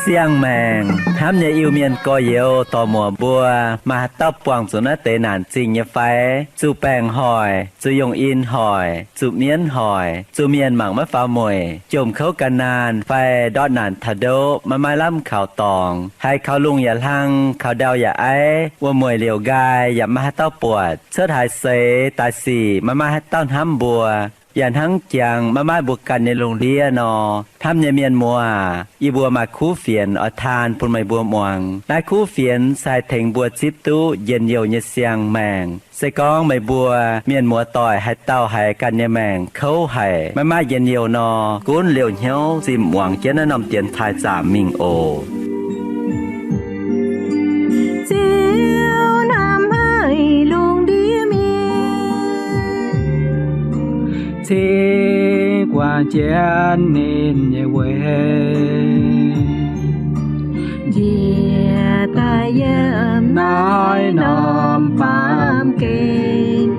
Siang-maengc hnamv nyei Iu-Mienh gorx-youz dorc-muoc mbuo, maaih haaix dauh buangh zuqc naaiv deix naanc zingh nyei fai? Zuqc baengc hoic, zuqc yungh in hoic, zuqc mienv hoic, zuqc mienh mangc maiv faaux mueic, jomc kouv gan naanh fai ndortv naanc taux ndoqv maiv maaih lamh kaux dorngx, haiz kaux lungh yaac hlang, kaux ndau yaac aiv, wuom-mueic liouc nqaai yaac maiv maaih haaix dauh buatc, cuotv haaix seix daaih sic maiv maaih haaix dauh hnamv mbuo, yaac hnangv jangx maiv maaih mbuo ganh nyei lungh ndiev nor, hnamv nyei mienh muoz, yie mbuo maaih kuv fienx oix taan bun meih mbuo muangx. Naaiv kuv fienx se haih tengx mbuo zipv duqv njien-youh nyei siang-maengc. Se gorngv meih mbuo mienh muoz-doic haaix dauh haiz ganh nyei maengc kouv haic, maiv maaih njien-youh nor, gunv liouh hnyouv zinh muangx jienv naaiv norm dienx taaih zaamc mingh oc. Ziouv hnamv haic lungh ndiev mienh, cingx guangc jienv ninh nyei weic, njiec daaih yiem naaiv norm baamh gen,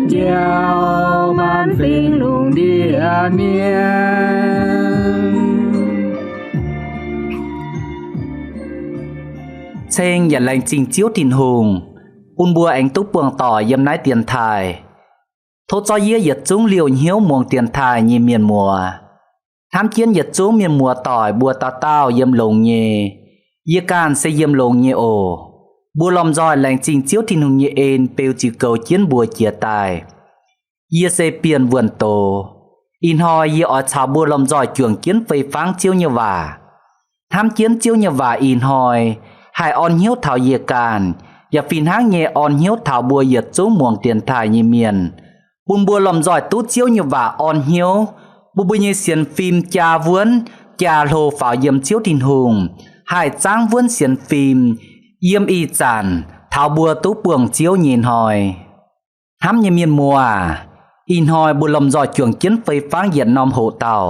njoux maanc fingx lungh ndiev mienh. Ceng yaac laengz zingh Ziouv Tin-Hungh, bun mbuo aengx duqv buangh doic yiem naaiv dienx taaih. Tov zorqv yie yietc zungv liouh hnyouv muangx dienx taaih nyei mienh muoz, hnamv jienv yietc zungv mienh muoz-doic mbuo dauh dauh yiem longx nyei. Yie ganh se yiem longx nyei oc. Mbuo lomh nzoih laengz zingh Ziouv Tin-Hungh nyei en beu ziux goux jienv mbuo jiez daaih. Yie se Bienh Wuonh Doz. Ih hnoi yie oix caux mbuo lomh nzoih juangc jienv fei fangv Ziouv nyei waac, hnamv jienv Ziouv nyei waac ih hnoi haih orn hnyouv taux yie ganh, yaac fih hnangv nyei orn hnyouv taux mbuo yietc zungv muangx dienx taaih nyei mienh, bun mbuo lomh nzoih duqv Ziouv nyei waac orn hnyouv, bun mbuo nyei sienx fim jaa wuonv, jaa hlo faaux yiem Ziouv Tin-Hungh, haih zaangv wuonv sienx fim yiem ih zanc taux mbuo duqv buangh Ziouv nyei hnoi. Hnamv nyei mienh muoz, ih hnoi mbuo lomh nzoih juangc jienv fei fangv yietc norm hoqc dauh,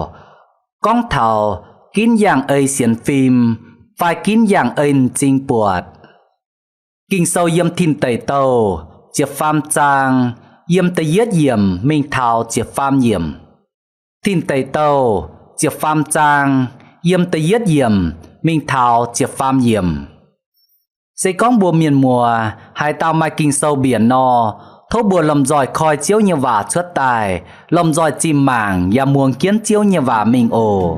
gorngv taux ginv yangh ei sienx fim fai ginv yangh ei m'zing buatc. Ging-Sou yiem Tin Deic Douh ziepc faam zaang, yiem da'yietv yiemc mingh taux ziepc faam yiemc. Tin Deic Douh ziepc faam zaang, yiem da'yietv yiemc mingh taux ziepc faam yiemc. Se gorngv mbuo mienh muoz haaix dauh maaih Ging-Sou mbienc nor, tov mbuo lomh nzoih koi Ziouv nyei waac cuotv daaih, lomh nzoih zinh mangc yaac muangx jienv Ziouv nyei waac mingh oc.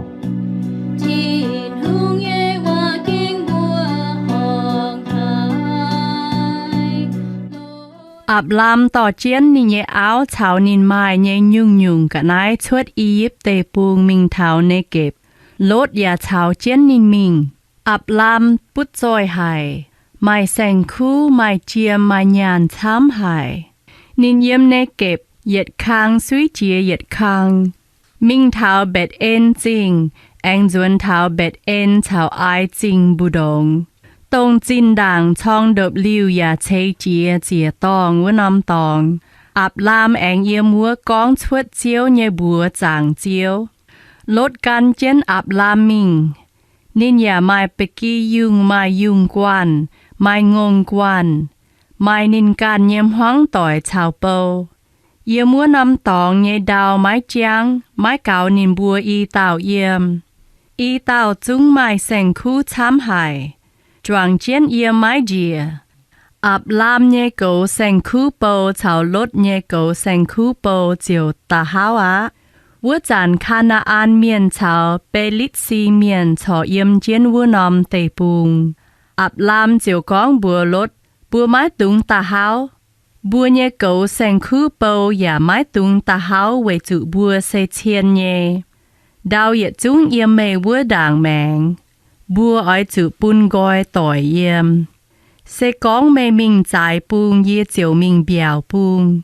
Apc^laam dorh jienv ninh nyei auv caux ninh maaih nyei nyungc-nyungc ga'naaiv cuotv I^yipv Deic-Bung mingh taux Negepc. Lotv yaac caux jienv ninh mingh. Apc^laam butv zoih haic, maaih saeng-kuv, maaih jiem, maaih nyaanh camv haic. Ninh yiem Negepc yietc kang suiv jiex yietc kang. Mingh taux Mbetc^en Zingh, aengx nzuonx taux Mbetc^en caux Ai Zingh mbu'ndongx, dongh zinh ndaangc corng ndopv-liuh yaac ceix jiez ziec-dorngh wuov norm dorngx. Apc^laam aengx yiem wuov gorngv cuotv Ziouv nyei mbuox zaangc Ziouv. Lotv gan jienv Apc^laam mingh. Ninh yaac maaih ba'gi yungh, maaih yungh guanh, maaih ngongh guanh, maaih ninh ganh nyei hmuangv doic caux bou. Yiem wuov norm dorngx nyei ndau maiv jangv, maiv gaux ninh mbuo i dauh yiem. I dauh zungv maaih saeng-kuv camv haic, juangc jienv yiem maiv njiec. Apc^laam nyei goux saeng-kuv bou caux Lotv nyei goux saeng-kuv bou ziouc da'hauv aqv. Wuov zanc Kaa^naa^an Mienh caux Be^litv^si Mienh corc yiem jienv wuov norm deic-bung. Apc^laam ziouc gorngv mbuox Lotv, Mbuo maiv dungx da'hauv. Mbuo nyei goux saeng-kuv bou yaac maiv dungx da'hauv weic zuqc mbuo se cien nyei. Ndau yietc zungv yiem meih wuov ndaangc maengx. Mbuo oix zuqc bun nqoi doic yiem. Se gorngv meih mingh zaaix bung, yie ziouc mingh mbiaauc bung.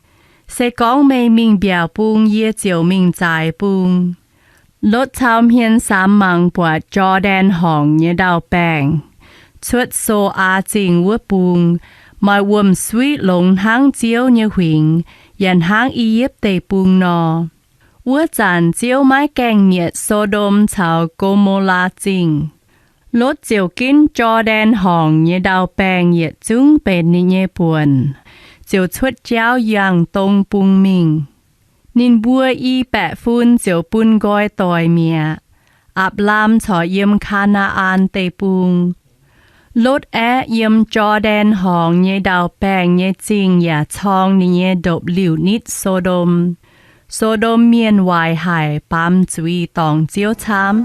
Se gorngv meih mingh mbiaauc bung, yie ziouc mingh zaaix bung. Lotv cau hmien samx mangc buatc Jor^ndaen Horngc nyei ndau-baengh, cuotv So^aa Zingh wuov bung, maaih wuom-suiv longx hnangv Ziouv nyei huingx yaac hnangv I^yipv Deic-Bung nor. Wuov zanc Ziouv maiv gaengh mietc So^ndom caux Go^mo^laa Zingh. Lotv ziouc ginv Jor^ndaen Horngc nyei ndau-baengh yietc zungv benx ninh nyei buonc, ziouc cuotv jauv yangh dong bung mingh. Ninh mbuo i baeqv fun ziouc bun nqoi doic mi'aqv. Apc^laam corc yiem Kaa^naa^an Deic-Bung. Lotv aeqv, yiem Jor^ndaen Horngc nyei ndau-baengh nyei zingh yaac corng ninh nyei ndopv-liuh nitv So^ndom. So^ndom mienh waaic haic, baamz zuiz dorngc Ziouv camv.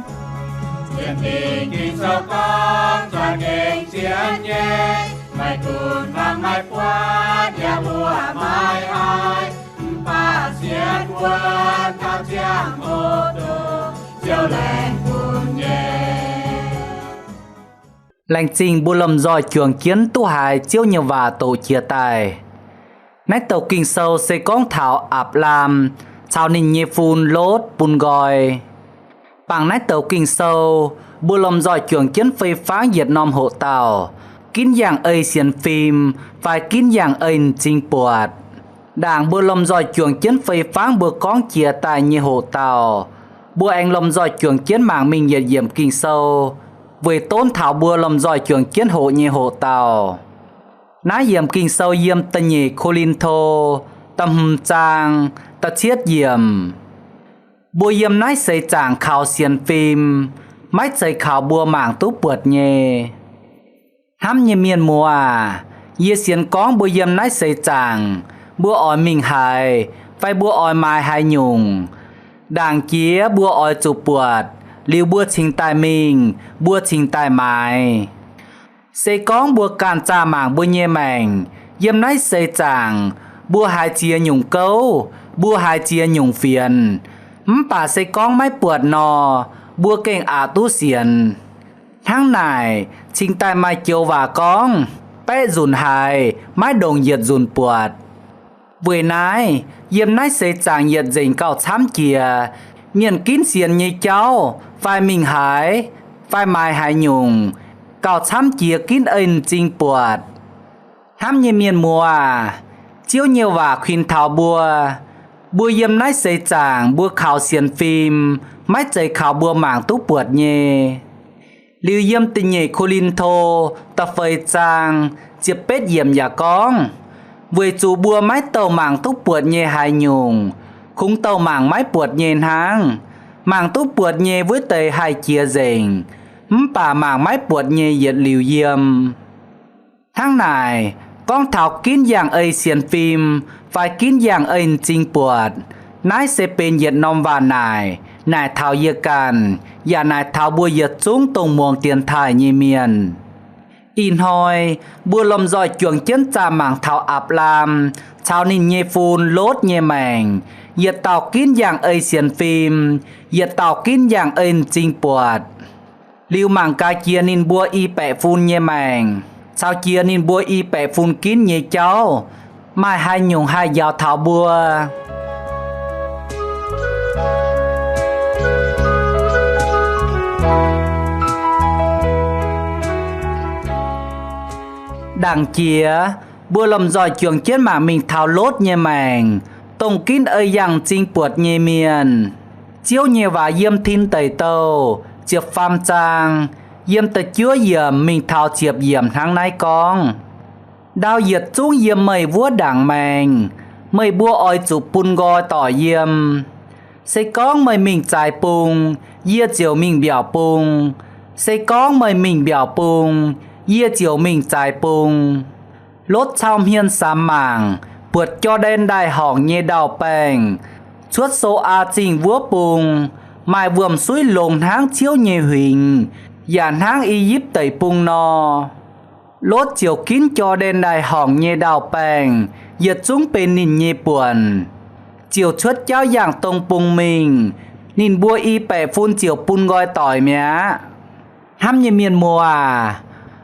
Laengz zingh mbuo lomh nzoih juangc jienv duqv haiz Ziouv nyei waac doqc jiex daaih. Naaiv douc Ging-Sou se gorngv taux Apc^laam caux ninh nyei fun Lotv bun nqoi. Bangc naaiv douc Ging-Sou, mbuo lomh nzoih juangc jienv fei-fangv yietc norm hoqc dauh, ginv yangh ei sienx fim fai ginv yangh ei m'zing buatc. Ndaangc mbuo lomh nzoih juangc jienv fei-fangv mbuo gorngv jiex daaih nyei hoqc dauh, mbuo aengx lomh nzoih juangc jienv mangc mingh yietc yiemc Ging-Sou, weic donv taux mbuo lomh nzoih juangc jienv hoqc nyei hoqc dauh. Naaiv yiemc Ging-Sou yiem Da'nyeic Ko^lin^to da'hmz zaang da'cietv yiemc. Mbuo yiem naaiv seix zaangc kaux sienx fim, maiv zeiz kaux mbuo mangc duqv buatc nyei. Hnamv nyei mienh muoz aac, yie sienx gorngv mbuo yiem naaiv seix zaangc, mbuo oix mingh haaix, fai mbuo oix maaiz haaix nyungc, ndaangc jiex mbuo oix zuqc buatc, liuz mbuo cingx daaih mingh, mbuo cingx daaih maaiz. Se gorngv mbuo ganh zaah mangc mbuo nyei maengc, yiem naaiv seix zaangc, mbuo haiz ziex nyungc gouv, mbuo haiz ziex nyungc fienx, mv baac se gorngv maiv buatc nor, mbuo gengh aqc duqv sienx. Hnangv naaic, cingx daaih maaih joux waac gorngv, baeqv nzunc haiz, maiv ndongc yietc nzunc buatc. Weic naaiv, yiem naaiv seix zaangc yietc nzengc gauh camv jiex, mienh ginv sienx nyei jauv, fai mingh haaix, fai maaiz haaix nyungc, gauh camv jiex ginv ei m'zing buatc. Hnamv nyei mienh muoz aac, Ziouv nyei waac kuinx taux mbuo, mbuo yiem naaiv seix zaangc mbuo kaux sienx fim, maiv zeiz kaux mbuo mangc duqv buatc nyei. Liuz yiem Da'nyeic Ko^lin^to da'feix zaang ziepc betv yiemc yaac gorngv, weic zuqc mbuo maiv douh mangc duqv buatc nyei haaix nyungc, kungx douh mangc maiv buatc nyei hnangv. Mangc duqv buatc nyei wuov deix haih jiex nzengc, mv baac mangc maiv buatc nyei yietc liuz yiem. Hnangv naaic, gorngv taux ginv yangh ei sienx fim fai ginv yangh ei m'zing buatc, naaiv se benx yietc norm waac naaic, naaic taux yie ganh, yaac naaic taux mbuo yietc zungv dongh muangx dienx taaih nyei mienh. Ih hnoi mbuo lomh nzoih juangc jienv zaah mangc taux Apc^laam caux ninh nyei fun Lotv nyei maengc, yietc dauh ginv yangh ei sienx fim, yietc dauh ginv yangh ei m'zing buatc. Liuz mangc gaax jiex ninh mbuo i baeqc fun nyei maengc caux jiex ninh mbuo i baeqc fun ginv nyei jauv maaih haaix nyungc haih njaaux taux mbuo. Ndaangc jiex, mbuo lomh nzoih juangc jienv mangc mingh taux Lotv nyei maengc, dongh ginv ei yangh m'zing buatc nyei mienh. Ziouv nyei waac yiem Tin Deic Douh ziepc faam zaang, yiem da'juov yiemc mingh taux ziepc yiemc hnangv naaiv gorngv, Ndau yietc zungv yiem meih wuov ndaangc maengx, meih mbuo oix zuqc bun nqoi doic yiem. Se gorngv meih mingh zaaix bung, yie ziouc mingh mbiaauc bung. Se gorngv meih mingh mbiaauc bung, yie ziouc mingh zaaix bung. Lotv cau hmien samx mangc, buatc Jor^ndaen Ndaaih Horngc nyei ndau-baengh, cuotv So^aa Zingh wuov bung, maaih wuom-suiv longx hnangv ciouv nyei huingx, yaac hnangv I^yipv Deic-Bung nor. Lotv ziouc ginv Jor^ndaen Ndaaih Horngc nyei ndau-baengh yietc zungv benx ninh nyei buonc, ziouc cuotv jauv yangh dong bung mingh. Ninh mbuo i baeqc fun ziouc bun nqoi doic mi'aqv. Hnamv nyei mienh muoz aac,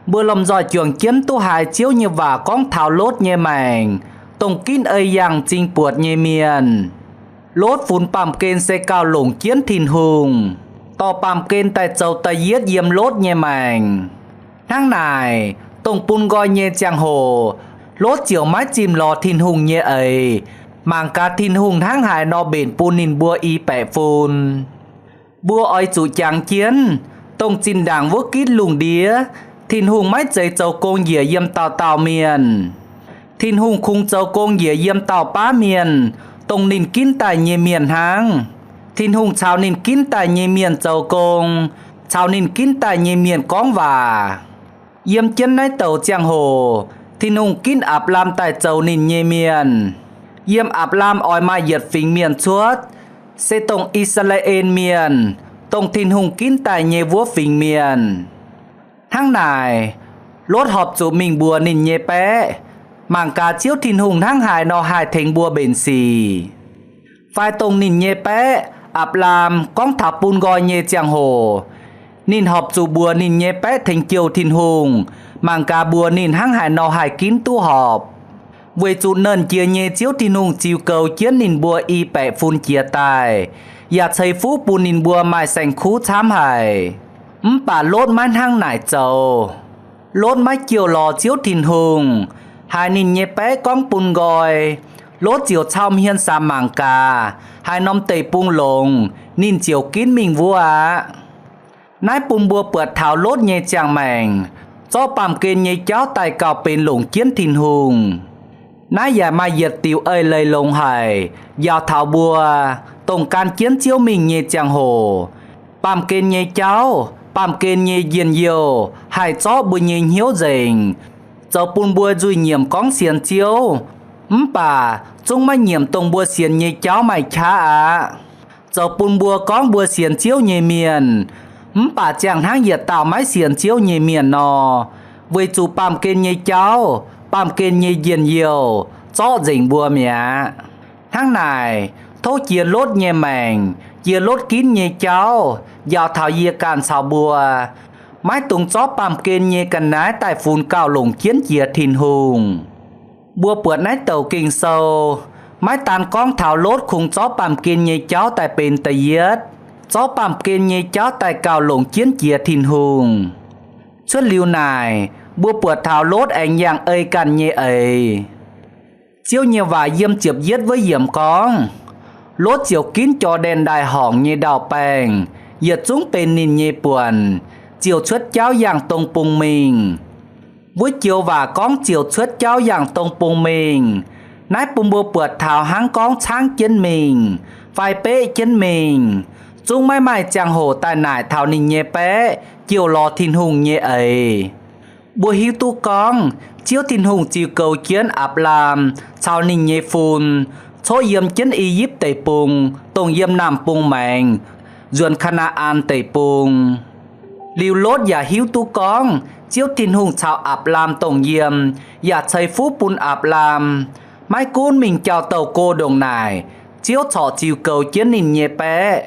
mbuo lomh nzoih juangc jienv duqv haiz Ziouv nyei waac gorngv taux Lotv nyei maengc, dongh ginv ei yangh m'zing buatc nyei mienh. Lotv funx baamh gen se gauh longc jienv Tin-Hungh, dorh baamh gen daaih zoux da'yietv yiem Lotv nyei maengc. Hnangv naaic, dongh bun nqoi nyei ziangh hoc, Lotv ziouc maiv zimh lorz Tin-Hungh nyei eix, mangc gaax Tin-Hungh hnangv haaix nor mbenc bun ninh mbuo i baeqc fun. Mbuo oix zuqc jangx jienv, Dongh zinh ndaangc wuov gitv lungh ndiev, Tin-Hungh maiv zeiz zoux gong njiec yiem dauh dauh mienh. Tin-Hungh kungx zoux gong njiec yiem dauh baav mienh, dongh ninh ginv daaih nyei mienh hnangv. Tin-Hungh caux ninh ginv daaih nyei mienh zoux gong, caux ninh ginv daaih nyei mienh gorngv waac. Yiem jienv naaiv douc ziangh hoc, Tin-Hungh ginv Apc^laam daaih zoux ninh nyei mienh. Yiem Apc^laam oix maaih yietc fingx mienh cuotv, se dongh I^saa^laa^en Mienh, dongh Tin-Hungh ginv daaih nyei wuov fingx mienh. Hnangv naaic, Lotv horpc zuqc mingh mbuox ninh nyei baeqv, mangc gaax Ziouv Tin-Hungh hnangv haaix nor haih tengx mbuo mbenc sic. Fai dongh ninh nyei baeqv, Apc^laam, gorngv taux bun nqoi nyei ziangh hoc, ninh horpc zuqc mbuox ninh nyei baeqv tengx jouh Tin-Hungh, mangc gaax mbuox ninh hnangv haaix nor haih ginv duqv horpc. Weic zuqc Nernh Jiex nyei Ziouv Tin-Hungh ziux goux jienv ninh mbuo i baeqc fun jiez daaih, yaac ceix fuqv bun ninh mbuo maaih saeng-kuv camv haic. Mv baac Lotv maiv hnangv naaic zoux. Lotv maiv jouh lorz Ziouv Tin-Hungh, haiz ninh nyei baeqv gorngv bun nqoi, Lotv ziouc cau hmien samx mangc gaax haaix norm deic-bung longx, ninh ziouc ginv mingh wuov aqv. Naaiv bun mbuo buatc taux Lotv nyei ziangh maengc, zorqv baamh gen nyei jauv daaih gauh benx longc jienv Tin-Hungh. Naaiv yaac maaih yietc diuc eix leiz longx haic njaaux taux mbuo, dongh gan jienv Ziouv mingh nyei ziangh hoc, baamh gen nyei jauv, baamh gen nyei njien-youh haih zorqv mbuo nyei hnyouv nzengc, zoux bun mbuo nzuih nyiemc gorngv sienx Ziouv, mv baac zungv maiv nyiemc dongh mbuo sienx nyei jauv maaih qaqv aqv. Zoux bun mbuo gorngv mbuo sienx Ziouv nyei mienh, mv baac ziangh hnangv yietc dauh maiv sienx Ziouv nyei mienh nor, weic zuqc baamh gen nyei jauv, baamh gen nyei njien-youh zorqv nzengc mbuo mi'aqv. Hnangv naaic, tov jiex Lotv nyei maengc, jiex Lotv ginv nyei jauv njaaux taux yie ganh caux mbuo, maiv dungx zorqv baamh gen nyei ga'naaiv daaih funx gauh longc jienv jiex Tin-Hungh. Mbuo buatc naaiv douc Ging-Sou maiv daan gorngv taux Lotv kungx zorqv baamh gen nyei jauv daaih benx da'yietv, zorqv baamh gen nyei jauv daaih gauh longc jienv jiex Tin-Hungh. Cuotv liuz naaic, mbuo buatc taux Lotv aengx yangh ei ganh nyei eix. Ziouv nyei waac yiem ziepc yietv wuov yiemc gorngv, Lotv ziouc ginv Jor^ndaen Ndaaih horngc nyei ndau-baengh, yietc zungv benx ninh nyei buonc, ziouc cuotv jauv yangh dong bung mingh. Wuov joux waac gorngv ziouc cuotv jauv yangh dong bung mingh, naaiv bun mbuo buatc taux hnangv gorngv caangv jienv mingh fai beqv jienv mingh, zungv maiv maaih ziangh hoc daaih naaic taux ninh nyei baeqv jouh lorz Tin-Hungh nyei eix. Mbuo hiuv duqv gorngv Ziouv Tin-Hungh ziux goux jienv Apc^laam caux ninh nyei fun coqv yiem jienv I^yipv Deic-Bung, dongh yiem Naamh Bung Maengx, nzuonx Kaa^naa^an Deic-Bung. Liuz Lotv yaac hiuv duqv gorngv Ziouv Tin-Hungh caux Apc^laam dongh yiem, yaac ceix fuqv bun Apc^laam, maiv gunv mingh jauh-douh go ndongc naaic, Ziouv corc ziux goux jienv ninh nyei baeqv,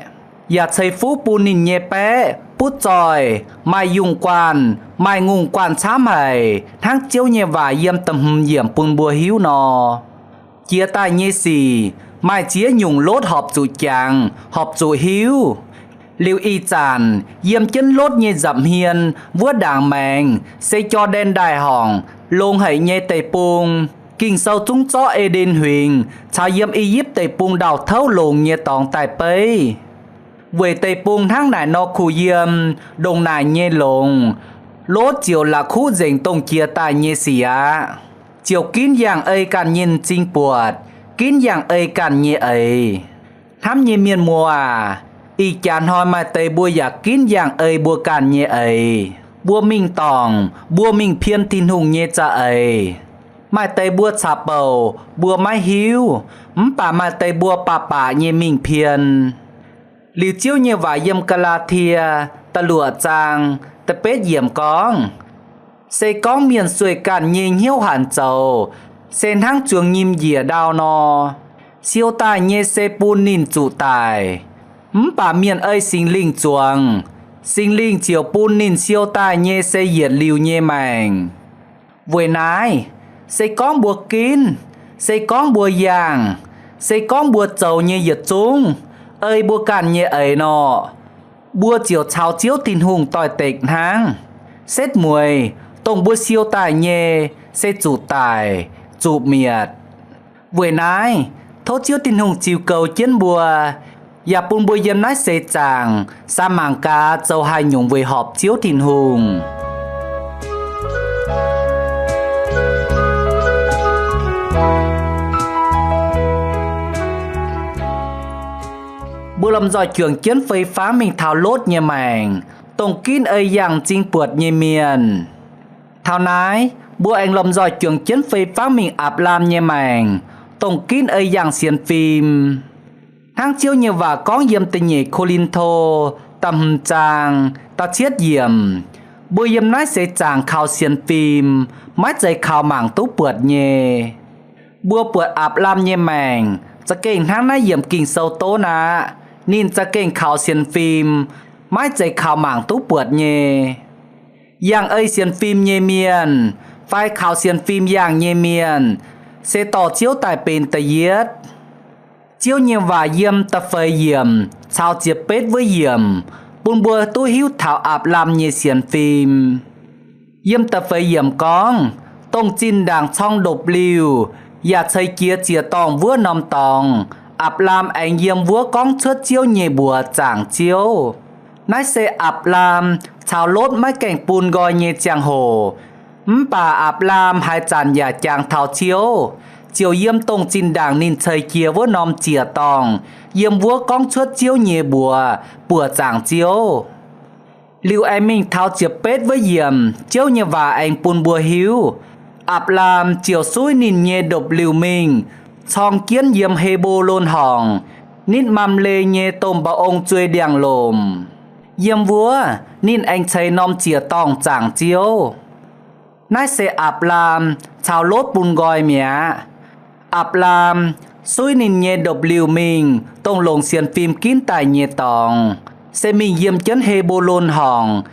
yaac ceix fuqv bun ninh nyei baeqv butv zoih, maaih yungh guanh, maaih ngongh guanh camv haic, hnangv Ziouv nyei waac yiem da'hmz yiemc bun mbuo hiuv nor. Jiex daaih nyei sic maaih ziex nyungc Lotv horpc zuqc jangx, horpc zuqc hiuv. Liuz ih zanc yiem jienv Lotv nyei nza'hmien wuov ndaangc maengx se Jor^ndaen Ndaaih horngc, longx haic nyei deic-bung. Ging-Sou zungv zorqv E^nden Huingx caux yiem I^yipv Deic-Bung ndau-touv longx nyei dorngx daaih beiv. Weic deic-bung hnangv naaic nor kuh yiem, ndongc naaic nyei longx, Lotv ziouc la'kuqv nzengc dongh jiex daaih nyei sic aqv. Ziouc ginv yangh ei ganh nyei m'zing buatc, ginv yangh ei ganh nyei eix. Hnamv nyei mienh muoz aac, ih jaax hnoi maaih deix mbuo yaac ginv yangh ei mbuo ganh nyei eix. Mbuo mingh dorngc, mbuo mingh pien Tin-Hungh nyei za'eix. Maaih deix mbuo caqv-bouc mbuo maiv hiuv, mv baac maaih deix mbuo baac baac nyei mingh pien. Liuz Ziouv nyei waac yiem Gaa^laa^tie da'luoqc zaang da'betv yiemc gorngv, se gorngv mienh sueih ganh nyei hnyouv hanc zoux, se hnangv zuangx nyim njiec ndau nor. Siou daaih nyei se bun ninh zuqc daic. Mv baac mienh ei Singx Lingh zuangx, Singx Lingh ziouc bun ninh siou daaih nyei se yietc liuz nyei maengc. Weic naaiv, se gorngv mbuo ginv, se gorngv mbuo yangh, se gorngv mbuo zoux nyei yietc zungv ei mbuo ganh nyei eix nor, mbuo ziouc caux Ziouv Tin-Hungh doix-dekc hnangv. Setv mueiz dongh mbuo siou daaih nyei se zuqc daic, zuqc mietc. Weic naaiv, tov Ziouv Tin-Hungh ziux goux jienv mbuo, yaac bun mbuo yiem naaiv seix zaangc sa mangc gaax zoux haaix nyungc weic horpc Ziouv Tin-Hungh. Mbuo lomh nzoih juangc jienv fei fangv mingh taux Lotv nyei maengc, dongh ginv ei yangh m'zing buatc nyei mienh. Taux naaiv, mbuo aengx lomh nzoih juangc jienv fei fangv mingh Apc^laam nyei maengc, dongh ginv ei yangh sienx fim. Hnangv Ziouv nyei waac gorngv yiem da'nyeic Ko^lin^to da'hmz zaang da'cietv yiemc, mbuo yiem naaiv seix zaangc kaux sienx fim, maiv zeiz kaux mangc duqv buatc nyei. Mbuo buatc Apc^laam nyei maengc za'gengh hnangv naaiv yiemc Ging-Sou donv aqv. Ninh za'gengh kaux sienx fim, maiv zeiz kaux mangc duqv buatc nyei. Yangh ei sienx fim nyei mienh fai kaux sienx fim yangh nyei mienh se dorh Ziouv daaih benx da'yietv. Ziouv nyei waac yiem da'feix yiemc caux ziepc betv wuov yiemc bun mbuo duqv hiuv taux Apc^laam nyei sienx fim. Yiem da'feix yiemc gorngv, dongh zinh ndaangc corng ndopv-liuh yaac ceix jiez ziec-dorngh wuov norm dorngx, Apc^laam aengx yiem wuov gorngv cuotv Ziouv nyei mbuox zaangc Ziouv. Naaiv se Apc^laam caux Lotv maiv gaengh bun nqoi nyei ziangh hoc. Mv baac Apc^laam haaix zanc yaac jangx taux Ziouv, ziouc yiem dongh zinh ndaangc ninh ceix jiez wuov norm ziec-dorngh, yiem wuov gorngv cuotv Ziouv nyei mbuox buoqc zaangc Ziouv. Liuz aengx mingh taux ziepc betv wuov yiemc, Ziouv nyei waac aengx bun mbuo hiuv, Apc^laam ziouc suiv ninh nyei ndopv-liuh mingh corng jienv yiem He^mbo^lon Horngc, nitv Mamle nyei domh mba'ong zuei ndiangx-lomc. Yiem wuov ninh aengx ceix norm ziec-dorngh zaangc Ziouv. Naaiv se Apc^laam caux Lotv bun nqoi mi'aqv. Apc^laam suiv ninh nyei ndopv-liuh mingh dongh longc sienx fim ginv daaih nyei dorngx, se mingh yiem jienv He^mbo^lon Horngc.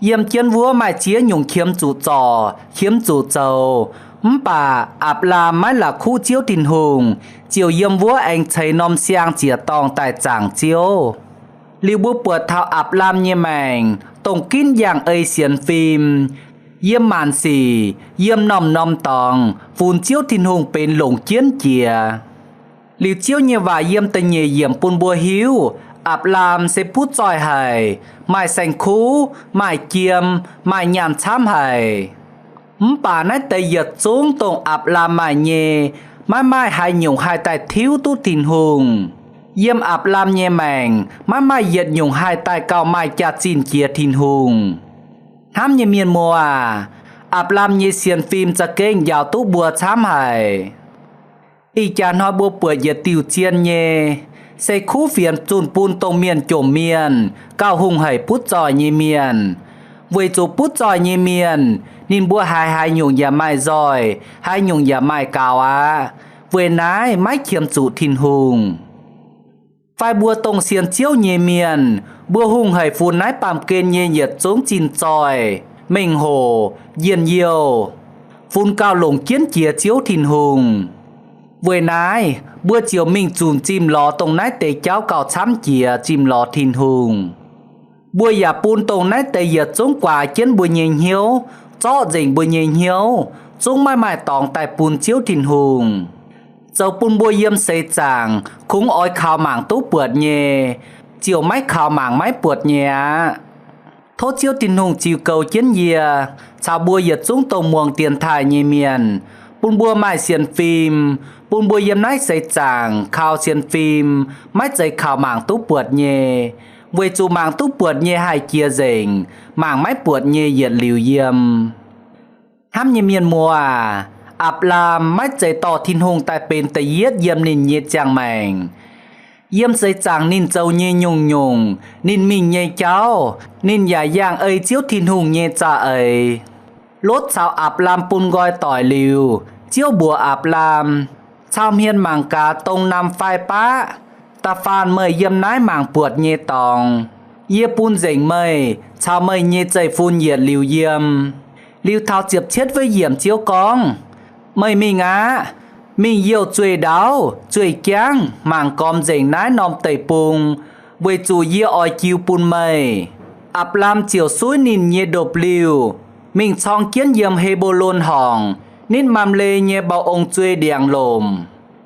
Yiem jienv wuov maaih ziex nyungc qiemx zuqc zorc, qiemx zuqc zoux, mv baac Apc^laam maiv la'kuqv Ziouv Tin-Hungh, ziouc yiem wuov aengx ceix norm siang ziec-dorngh daaih zaangc Ziouv. Liuz mbuo buatc taux Apc^laam nyei maengc dongh ginv yangh ei sienx fim, yiem maanc sic, yiem norm-norm dorngx funx Ziouv Tin-Hungh benx longc jienv jiex. Liuz Ziouv nyei waac yiem da'nyeic yiemc bun mbuo hiuv, Apc^laam se butv zoih haic, maaih saeng-kuv, maaih jiem, maaih nyaanh camv haic. Mv baac naaiv deix yietc zungv dongh Apc^laam maaih nyei, maiv maaih haaix nyungc haih daaih tiuv duqv Tin-Hungh. Yiem Apc^laam nyei maengc maiv maaih yietc nyungc haih daaih gauh maaih jaax-zinh jiex Tin-Hungh. Hnamv nyei mienh muoz aac, Apc^laam nyei sienx fim za'gengh njaaux duqv mbuo camv haic. Ih jaax hnoi mbuo buatc yietc diuh zien nyei, se kuv fienx zunh bun dongh mienh jomc mienh gauh hungh haic butv zoih nyei mienh. Weic zuqc butv zoih nyei mienh ninh mbuo haiz haaix nyungc yaac maaih nzoih, haaix nyungc yaac maaih gaux aqv. Weic naaiv maiv qiemx zuqc Tin-Hungh. Fai mbuo dongh sienx Ziouv nyei mienh, mbuo hungh haic funx naaiv baamh gen nyei yietc zungv zinh zoih, mengh hoc, njien-youh, funx gauh longc jienv jiex Ziouv Tin-Hungh. Weic naaiv mbuo ziouc mingh zunc zimh lorz dongh naaiv deix jauv gauh camv jiex zimh lorz Tin-Hungh. Mbuo yaac bun dongh naaiv deix yietc zungv guaax jienv mbuo nyei hnyouv, zorqv nzengc mbuo nyei hnyouv, zungv maiv maaih dorngx daaih bun Ziouv Tin-Hungh, zoux bun mbuo yiem seix zaangc kungx oix kaux mangc duqv buatc nyei, ziouc maiv kaux mangc maiv buatc nyei aqv. Tov Ziouv Tin-Hungh ziux goux jienv yie caux mbuo yietc zungv dongh muangx dienx taaih nyei mienh, bun mbuo maaih sienx fim, bun mbuo yiem naaiv seix zaangc kaux sienx fim, maiv zeiz kaux mangc duqv buatc nyei. Weic zuqc mangc duqv buatc nyei haih jiex nzengc, mangc maiv buatc nyei yietc liuz yiem. Hnamv nyei mienh muoz aac, Apc^laam maiv zeiz dorh Tin-Hungh daaih benx da'yietv yiem ninh nyei ziangh maengc. Yiem seix zaangc ninh zoux nyei nyungc-nyungc, ninh mingh nyei jauv, ninh yaac yangh ei Ziouv Tin-Hungh nyei za'eix. Lotv caux Apc^laam bun nqoi doic liuz, Ziouv mbuox Apc^laam, Cau hmien mangc gaax dong nam fai baqv, da'faanh meih yiem naaiv mangc buatc nyei dorngx, yie bun nzengc meih caux meih nyei zeiv-fun yietc liuz yiem. Liuz taux ziepc cietv wuov yiemc Ziouv gorngv, Meih mingh aqv. Mingh youh zueih ndaauv zueih jangv mangc gormx nzengc naaiv norm deic-bung, weic zuqc yie oix jiu bun meih. Apc^laam ziouc suiv ninh nyei ndopv-liuh mingh corng jienv yiem He^mbo^lon Horngc, nitv Mamle nyei mba'ong zuei ndiangx-lomc.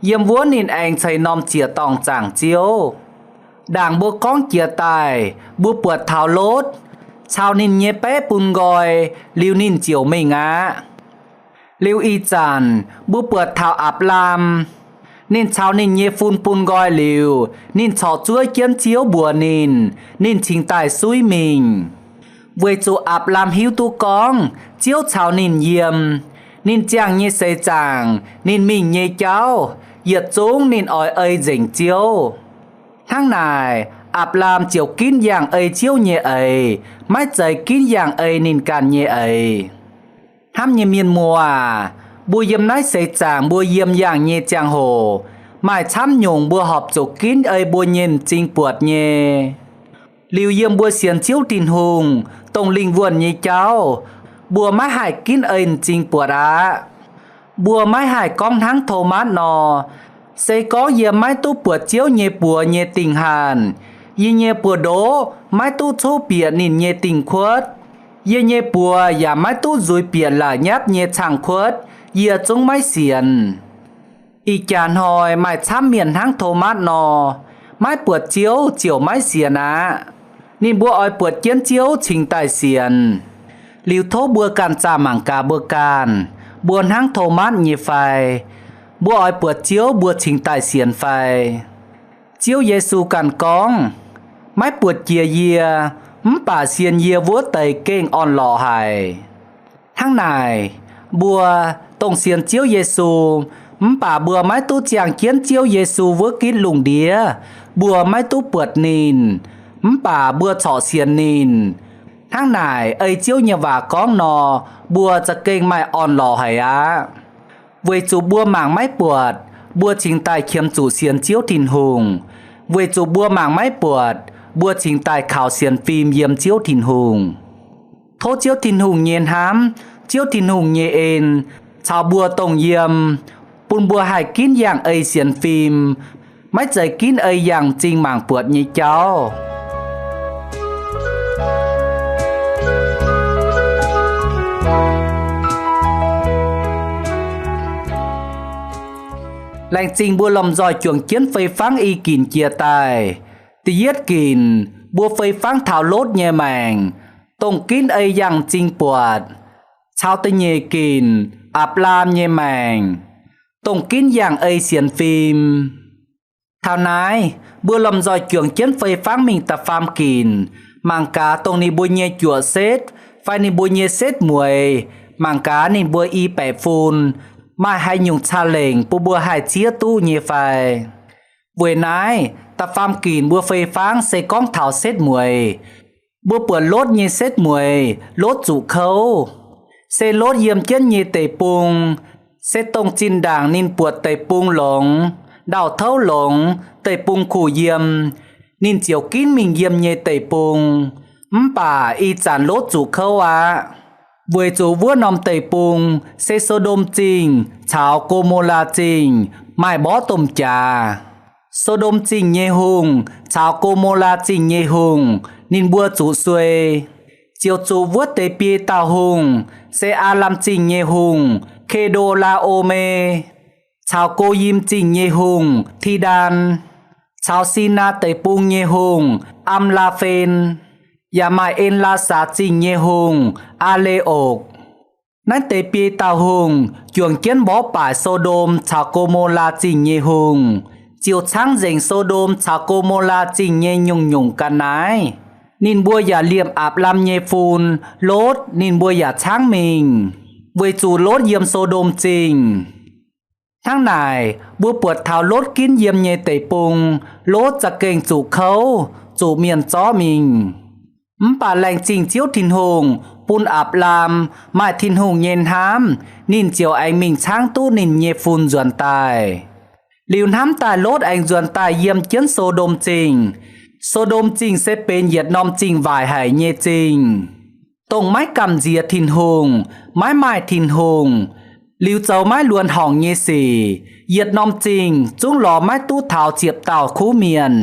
Yiem wuov ninh aengx ceix norm ziec-dorngh zaangc Ziouv. Ndaangc mbuo gorngv jiex daaih, mbuo buatc taux Lotv caux ninh nyei baeqv bun nqoi, liuz ninh ziouc mingh aqv. Liuz ih zanc mbuo buatc taux Apc^laam, ninh caux ninh nyei fun bun nqoi liuz, ninh corc zuov jienv Ziouv mbuox ninh, ninh cingx daaih suiv mingh. Weic zuqc Apc^laam hiuv duqv gorngv Ziouv caux ninh yiem, ninh ziangh nyei seix zaangc, ninh mingh nyei jauv, yietc zungv ninh oix ei nzengc Ziouv. Hnangv naaic, Apc^laam ziouc ginv yangh ei Ziouv nyei eix, maiv zeiz ginv yangh ei ninh ganh nyei eix. Hnamv nyei mienh muoz aac, mbuo yiem naaiv seix zaangc mbuo yiem yangh nyei ziangh hoc, maaih camv nyungc mbuo horpc zuqc ginv ei mbuo nyei m'zing buatc nyei. Liuz yiem mbuo sienx Ziouv Tin-Hungh, dongh lingh wuonh nyei jauv, mbuo maiv haih ginv ei m'zing buatc aqv. Mbuo maiv haih gorngv hnangv Tomatv nor, se gorngv yie maiv duqv buatc Ziouv nyei buoz nyei dingh hanc, yie nyei buoz-ndoqv maiv duqv coqv bieqc ninh nyei dingh kuotv, yie nyei buoz yaac maiv duqv nzuiz bieqc laaic nyapv nyei caangh kuotv, yie zungv maiv sienx. Ih jaax hnoi maaih camv mienh hnangv Tomatv nor, maiv buatc Ziouv ziouc maiv sienx aqv. Ninh mbuo oix buatc jienv Ziouv cingx daaih sienx. Liuz tov mbuo ganh zaah mangc gaax mbuo ganh, mbuo hnangv Tomatv nyei fai? Mbuo oix buatc Ziouv mbuo cingx daaih sienx fai? Ziouv Yesu ganh gorngv, maiv buatc jiex yie, mv baac sienx yie wuov deix gengh orn-lorqc haic. Hnangv naaic, mbuo, dongh sienx Ziouv Yesu, mv baac mbuo maiv duqv ziangh jienv Ziouv Yesu wuov gitv lungh ndiev, mbuo maiv duqv buatc ninh, mv baac mbuo corc sienx ninh. Hnangv naaic ei Ziouv nyei waac gorngv nor, mbuo za'gengh maaih orn-lorqc haic aqv. Weic zuqc mbuo mangc maiv buatc, mbuo cingx daaih qiemx zuqc sienx Ziouv Tin-Hungh. Weic zuqc mbuo mangc maiv buatc, mbuo cingx daaih kaux sienx fim yiem Ziouv Tin-Hungh. Tov Ziouv Tin-Hungh nyei hnamv, Ziouv Tin-Hungh nyei en, caux mbuo dongh yiem, bun mbuo haih ginv yangh ei sienx fim, maiv zeiz ginv ei yangh m'zing mangc buatc nyei jauv. Laengz zingh mbuo lomh nzoih juangc jienv fei fangv i ginc jiex daaih. Da'yietv ginc, mbuo fei fangv taux Lotv nyei maengc, dongh ginv ei yangh m'zing buatc, caux da'nyeic ginc, Apc^laam nyei maengc, dongh ginv yangh ei sienx fim. Taux naaiv, mbuo lomh nzoih juangc jienv fei fangv mingh da'faam ginc, mangc gaax dongh ninh mbuo nyei juoqc setv fai ninh mbuo nyei setv mueiz, mangc gaax ninh mbuo i baeqc fun maaih haaix nyungc ca'lengc bun mbuo haih zieqv duqv nyei fai. Weic naaiv, da'faam ginc mbuo fei fangv se gorngv taux setv mueiz. Mbuo buatc Lotv nyei setv mueiz, Lotv zuqc kouv. Se Lotv yiem jienv nyei deic-bung, se dongh zinh ndaangc ninh buatc deic-bung longx, ndau-touv longx, deic-bung kuh yiem, ninh ziouc ginv mingh yiem nyei deic-bung. Mv baac ih zanc Lotv zuqc kouv aqv, weic zuqc wuov norm deic-bung se So^ndom Zingh caux Go^mo^laa Zingh maaih mborqv domh jaax. So^ndom Zingh nyei hungh caux Go^mo^laa Zingh nyei hungh ninh mbuo zuqc suei, ziouc zuqc wuov deix biei dauh hungh, se Aa^lam Zingh nyei hungh, Ke^ndo^laa^o^me, caux Go^yim Zingh nyei hungh, Ti^ndaan, caux Sinaa Deic-Bung nyei hungh, Am^laa^fen, yaac maaih En^laa^saax Zingh nyei hungh, Aa^le^okc. Naaiv deix biei dauh hungh juangc jienv mborqv baaic So^ndom caux Go^mo^laa Zingh nyei hungh, ziouc caangv nzengc So^ndom caux Go^mo^laa Zingh nyei nyungc-nyungc ga'naaiv. Ninh mbuo yaac liemh Apc^lam nyei fun, Lotv, ninh mbuo yaac caangv mingh, weic zuqc Lotv yiem So^ndom Zingh. Hnangv naaic, mbuo buatc taux Lotv ginv yiem nyei deic-bung, Lotv za'gengh zuqc kouv, zuqc mienh zorqv mingh. Mv baac laengz zingh Ziouv Tin-Hungh bun Apc^lam maaih Tin-Hungh nyei hnamv, ninh ziouc aengx mingh caangv duqv ninh nyei fun nzuonx daaih. Liuz hnamv daaih Lotv aengx nzuonx daaih yiem jienv So^ndom Zingh. So^ndom Zingh se benx yietc norm zingh waaic haic nyei zingh, dongh maiv gamh nziex Tin-Hungh, maiv maaih Tin-Hungh, liuz zoux maiv luonx horngc nyei sic. Yietc norm zingh zungv lorz maiv duqv taux ziepc dauh kuv mienh.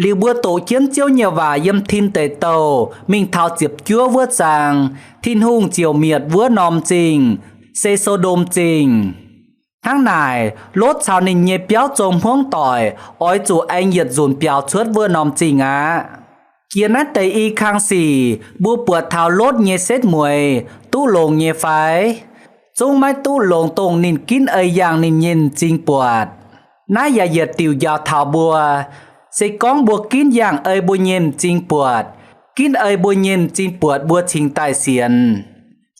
Liuz mbuo doqc jienv Ziouv nyei waac yiem Tin Deic Douh mingh taux ziepc juov wuov zaang, Tin-Hungh ziouc mietc wuov norm zingh, se So^ndom Zingh. Hnangv naaic, Lotv caux ninh nyei biauv zong hmuangv doic oix zuqc aengx yietc nzunc biaux cuotv wuov norm zingh aqv. Jiex naaiv deix i kang sic, mbuo buatc taux Lotv nyei setv mueiz duqv longx nyei fai? Zungv maiv duqv longx dongh ninh ginv ei yangh ninh nyei m'zing buatc. Naaiv yaac yietc diuc njaaux taux mbuo, se gorngv mbuo ginv yangh ei mbuo nyei m'zing buatc, ginv ei mbuo nyei m'zing buatc mbuo cingx daaih sienx.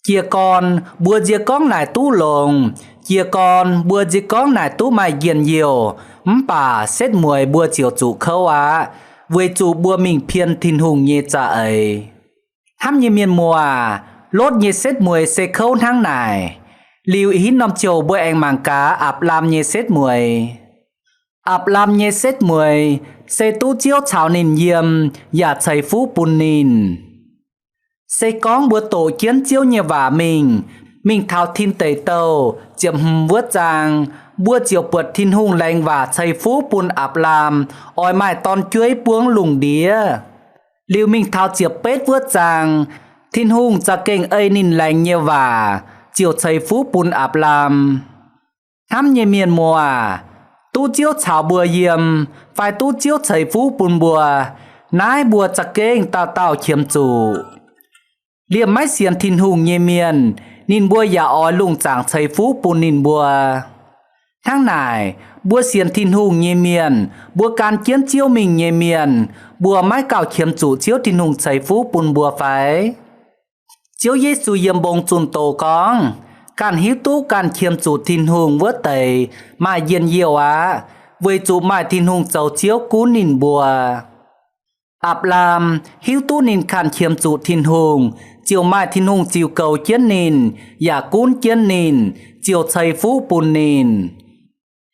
Jiez gorn mbuo nzie gorngv naaic duqv longx, jiez gorn mbuo nzie gorngv naaic duqv maaih njien-youh, mv baac setv mueiz mbuo ziouc zuqc kouv aqv, weic zuqc mbuo mingh pien Tin-Hungh nyei za'eix. Hnamv nyei mienh muoz, Lotv nyei setv mueiz se kouv hnangv naaic. Liuz ih hnoi norm ziouc mbuo aengx mangc gaax Apc^laam nyei setv mueiz. Apc^laam nyei setv mueiz se duqv Ziouv caux ninh yiem yaac ceix fuqv bun ninh. Se gorngv mbuo doqc jienv Ziouv nyei waac mingh, mingh taux Tin Deic Douh ziepc hmz wuov zaang, mbuo ziouc buatc Tin-Hungh laengz waac ceix fuqv bun Apc^laam oix maaih dorn-jueiv buangv lungh ndiev. Liuz mingh taux ziepc betv wuov zaang, Tin-Hungh za'gengh ei ninh laengz nyei waac ziouc ceix fuqv bun Apc^laam. Hnamv nyei mienh muoz, duqv Ziouv caux mbuo yiem fai duqv Ziouv ceix fuqv bun mbuo, naaiv mbuo za'gengh dauh dauh qiemx zuqc. Liemh maiv sienx Tin-Hungh nyei mienh, ninh mbuo yaac oix lungh zaangc ceix fuqv bun ninh mbuo. Hnangv naaic, mbuo sienx Tin-Hungh nyei mienh, mbuo gan jienv Ziouv mingh nyei mienh, mbuo maiv gauh qiemx zuqc Ziouv Tin-Hungh ceix fuqv bun mbuo fai? Ziouv Yesu yiem mbong zunh doz gorngv, ganh hiuv duqv ganh qiemx zuqc Tin-Hungh wuov deix maaih njien-youh aqv, weic zuqc maaih Tin-Hungh zoux Ziouv gunv ninh mbuo. Apc^laam hiuv duqv ninh ganh qiemx zuqc Tin-Hungh, ziouc maaih Tin-Hungh ziux goux jienv ninh, yaac gunv jienv ninh, ziouc ceix fuqv bun ninh.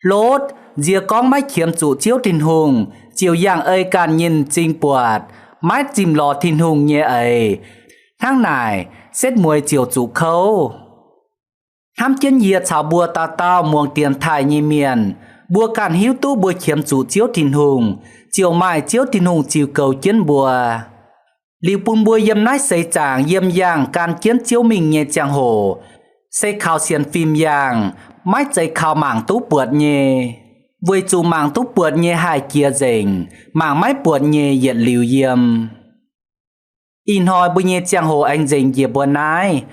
Lotv nziex gorngv maiv qiemx zuqc Ziouv Tin-Hungh, ziouc yangh ei ganh nyei m'zing buatc, maiv zimh lorz Tin-Hungh nyei eix. Hnangv naaic, setv mueiz ziouc zuqc kouv. Hnamv jienv yie caux mbuo dauh dauh muangx dienx taaih nyei mienh, mbuo ganh hiuv duqv mbuo qiemx zuqc Ziouv Tin-Hungh, ziouc maaih Ziouv Tin-Hungh ziux goux jienv mbuo. Liuz bun mbuo yiem naaiv seix zaangc yiem yangh gan jienv Ziouv mingh nyei ziangh hoc, se kaux sienx fim yangh, maiv zeiz kaux mangc duqv buatc nyei. Weic zuqc mangc duqv buatc nyei haih jiex nzengc, mangc maiv buatc nyei yietc liuz yiem. Ih hnoi mbuo nyei ziangh hoc aengx nzengc njiec mbuo naaiv.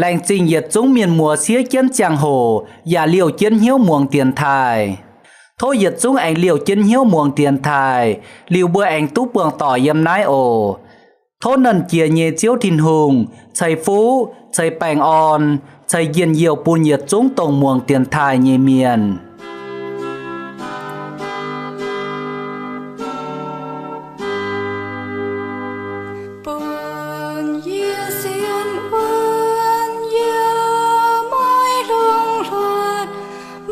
Laengz zingh yietc zungv mienh muoz siev jienv ziangh hoc yaac liouh jienv hnyouv muangx dienx taaih. Tov yietc zungv aengx liouh jienv hnyouv muangx dienx taaih, liuz mbuo aengx duqv buangh doic yiem naaiv oc. Tov Nernh Jiex nyei Ziouv Tin-Hungh ceix fuqv, ceix baengh orn, ceix njien-youh bun yietc zungv dongh muangx dienx taaih nyei mienh. Bun yie sienx wuonv yie, maiv hlongx hluotv,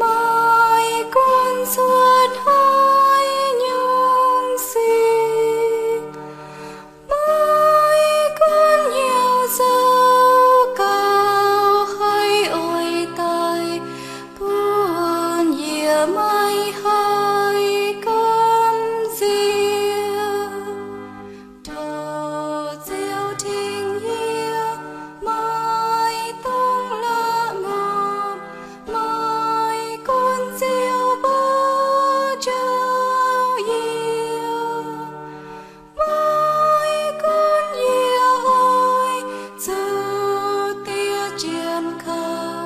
maiv gunv cuotv hnoi nyungc sic, maiv gunv hnyouv zoux gauh haiz oix daaih, bun yie maiv haih gamh nziex. Tov Ziouv tengx yie, maiv dungx la'maah, maiv gunv Ziouv mbuo njoux yie, maiv gunv yie oix zuqc diev jienv kaux.